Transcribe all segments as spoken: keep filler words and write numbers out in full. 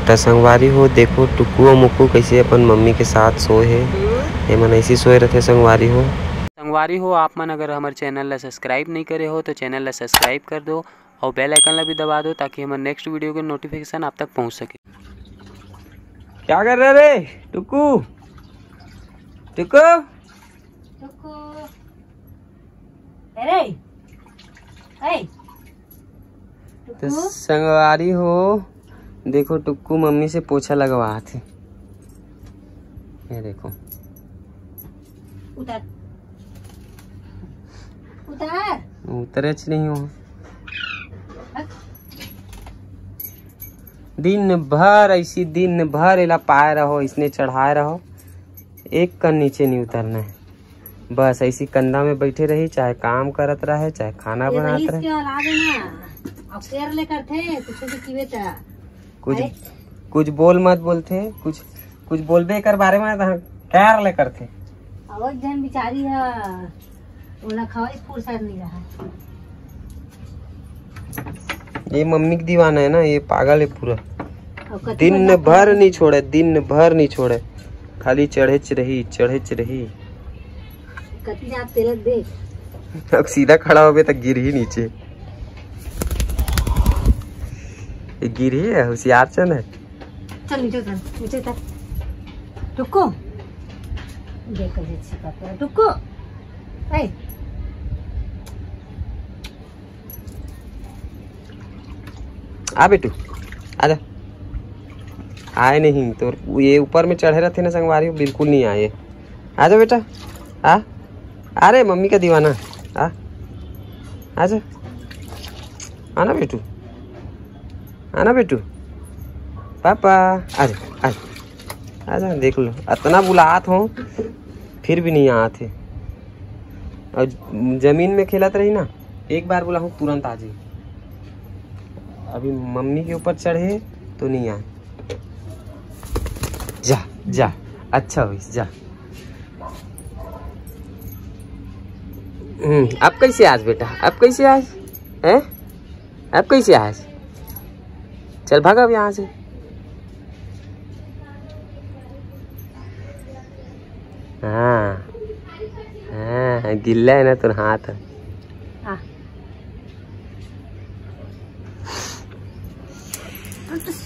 त संगवारी हो, देखो टुक्कू अउ मुक्कू कइसे अपन मम्मी के साथ सोए हे। एमन ऐसी सोए रथे संगवारी हो। संगवारी हो, आप मन अगर हमर चैनल ला सब्सक्राइब नहीं करे हो तो चैनल ला सब्सक्राइब कर दो और बेल आइकन ला भी दबा दो, ताकि हमर नेक्स्ट वीडियो के नोटिफिकेशन आप तक पहुंच सके। क्या कर रहे रे टुक्कू? टुक्कू? टुक्कू। अरे, ए, तो टुक्कू। संगवारी हो, देखो टुक्कू मम्मी से पोछा लगवात हे। ये देखो। उतार। उतार। उतरेच नहीं हो। हट। दिन भर ऐसी, दिन भर एला पाए रहो, इसने चढ़ाए रहो, एक कन नीचे नहीं उतरना है। बस ऐसी कंधा में बैठे रही, चाहे काम करत रहे, चाहे खाना ये बनात रहीस रहे। के औलाद है ना, अब केयर ले करथे, कुछ भी किवे त। कुछ, अरे। कुछ बोल मत बोलथे, कुछ, कुछ बोलबे कर बारे में त केयर ले करथे। अब एक जन बिचारी है, ओला खवाई फुर्सत नहीं रहा। ये मम्मी के दीवाना है ना, ये पागल है पूरा। और कति दिन बार जाते भर हैं? नहीं छोड़े, दिन भर नहीं छोड़े, खाली चढ़ेच रही, चढ़ेच रही। कति जात तेलत देख। अब सीधा खड़ा होबे त गिरही नीचे। ये गिरही है, होशियार चंद है। चल नीचे उतर, नीचे उतर। टुक्कू। देख कैसे छिपक रहा है। टुक्कू। ए। आ बेटू, आजा। आए नहीं तो ये ऊपर में चढ़े रहते ना संगवारी, बिल्कुल नहीं आए। आजा बेटा, आ। अरे मम्मी का दीवाना, आ। आजा। आना बेटू, आना बेटू। पापा, आजा, आजा। आजा, देख लो, इतना बुलात हो, फिर भी नहीं आत हे। और जमीन में खेलत रही ना, एक बार बुलाहूँ, तुरंत आ जाई। अभी मम्मी के ऊपर चढ़े तो नहीं आए। जा, जा, अच्छा होइस, जा। हम्म, अब कैसे आज बेटा, अब कैसे आज? हैं? अब कैसे आज? चल भाग अब यहाँ से। हाँ, हाँ, गिल्ला है ना तोर हाथ। आ।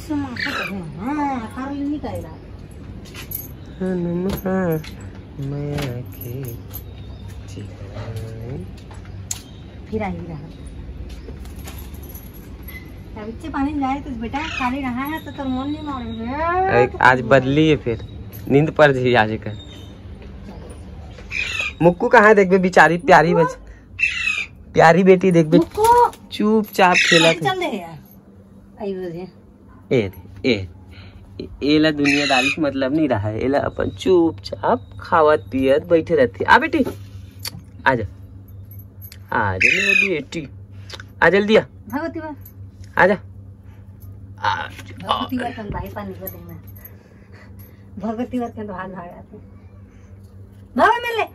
हाँ, कर ली, नहीं करेगा। हनुमान मैया के चिल्लाई। फिर आई रहा। अब इच्छे पानी जाए तो बेटा खाली रहा है तो तोर मन नहीं मारे। अरे, आज बदली है फिर, नींद पड़ जाई आज कर। मुक्कू कहाँ है देखबे, बिचारी प्यारी बच-, प्यारी बेटी देखबे, मुक्कू। चुपचाप खेलत है। चल दे यार। आई बोल दे। ए दे, ए, ए, एला दुनियादारी से मतलब नहीं रहा है, एला अपन चुपचाप खावत पियत बैठे रहती। आ बेटी, आजा, आजा मेरी बेटी, आ जल्दी आ, भगवती बा। आजा, आ, भगवती बा, तन भाई पानी कर देना। भगवती बा, तन तो हाथ भाग आते। भाग मिल ले।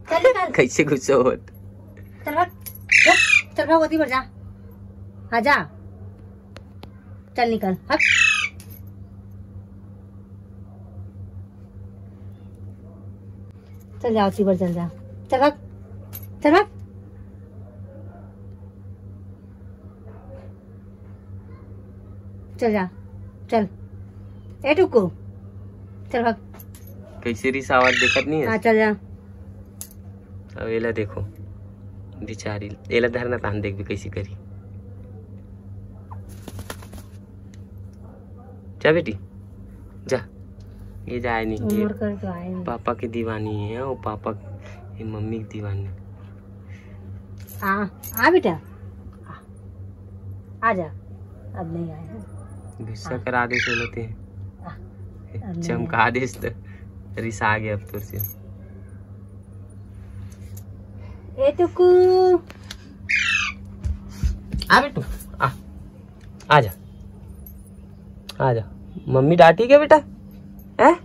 चल निकल। कैसे गुस्सा होत? चल भाग। चल, चल भाग, ओती पर जा। आजा। चल निकल, हट। चल जा, ओती पर चल जा। चल भाग। चल भाग। चल जा, चल। ए टुक्कू, चल भाग। कैसे रिसावत देखत नहीं है? हाँ, चल जा। अब एला देखो, बिचारी, एला धरना तान देखबे कैसे करी। जा बेटी, जा। ये जाए नहीं, ये उम्र कर तो आए नहीं। पापा की दीवानी है, वो पापा, ये मम्मी की दीवानी। आ, आ बेटा, आ, आ जा, अब नहीं आए हैं। गुस्सा हाँ। करा दे चलते हैं। आ, अब नहीं चमका आए। दे इस तरह। रिसा गया अब तो से। ए टुकू। आ बेटू, आ। आ जा। आ जा। मम्मी डांटी क्या बेटा? हैं?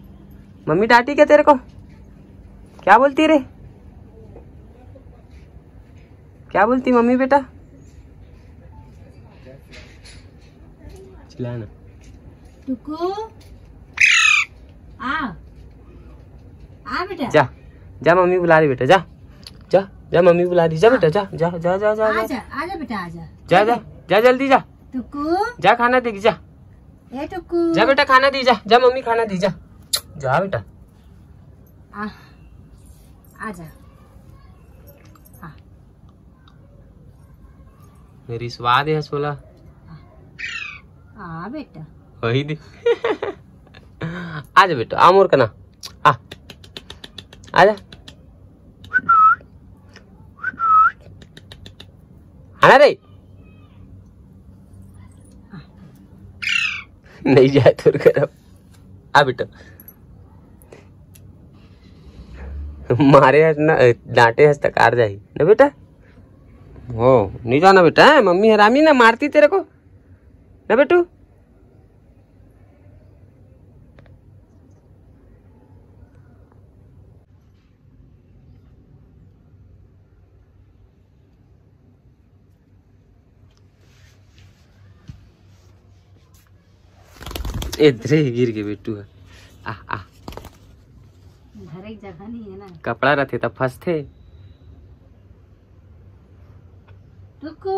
मम्मी डांटी क्या तेरे को? क्या बोलती रे? क्या बोलती मम्मी बेटा? चिल्ला ना। टुकु, आ, आ बेटा। जा, जा, मम्मी बुला रही बेटा, जा, जा, जा, मम्मी बुला रही, जा बेटा, जा, जा, जा, जा, जा, जा। आजा, आजा बेटा, आजा। जा, जा, जा, जल्दी जा। टुकु। जा, खाना देगी, जा। ए टुकु। जा बेटा, खाना दी, जा, जा, मम्मी खाना दी, जा। जा बेटा। आ, आजा। आ। रिसवा दे हस ओला। आ बेटा। वही दे। आजा बेटा, आ मोर कना। आ। आजा। आना रे। नहीं जाए तोर घर अब। आ बेटा। मारे हस ना, डांटे हस त कार जाही ना बेटा। हो, नहीं जाना बेटा, हैं? मम्मी हरामी ना मारती तेरे को ना बेटू। ए, धरे गिर के बेटू ह। आ, आ। धरे के जगह नहीं है ना। कपड़ा रथे त फंसथे। टुकु,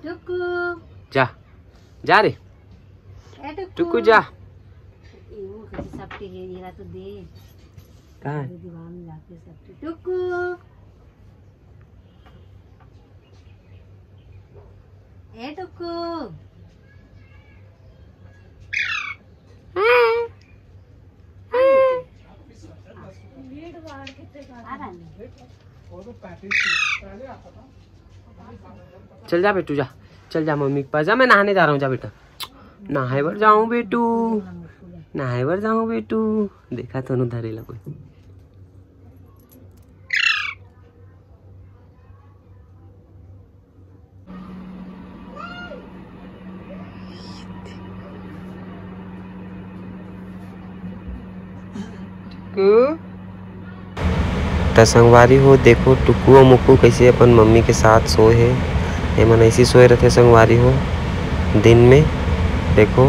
टुकु। जा, जा रे। ए टुकु। टुकु जा। ए, वो कैसे सपटी है, ये रहा तो दे। कहाँ है? दीवार में जाके सपटी। टुकु। ए टुकु। चल जा बेटू, जा, चल जा मम्मी के पास जा, मैं नहाने जा रहा हूँ, जा बेटा, नहाए बर जाऊँ बेटू, नहाए बर जाऊँ बेटू। देखा तो धरे ला कोई। टुकु। त संगवारी हो, देखो टुकु अउ मुकु कैसे अपन मम्मी के साथ सोए हे। एमन ऐसी सोए रहते संगवारी हो दिन में। देखो,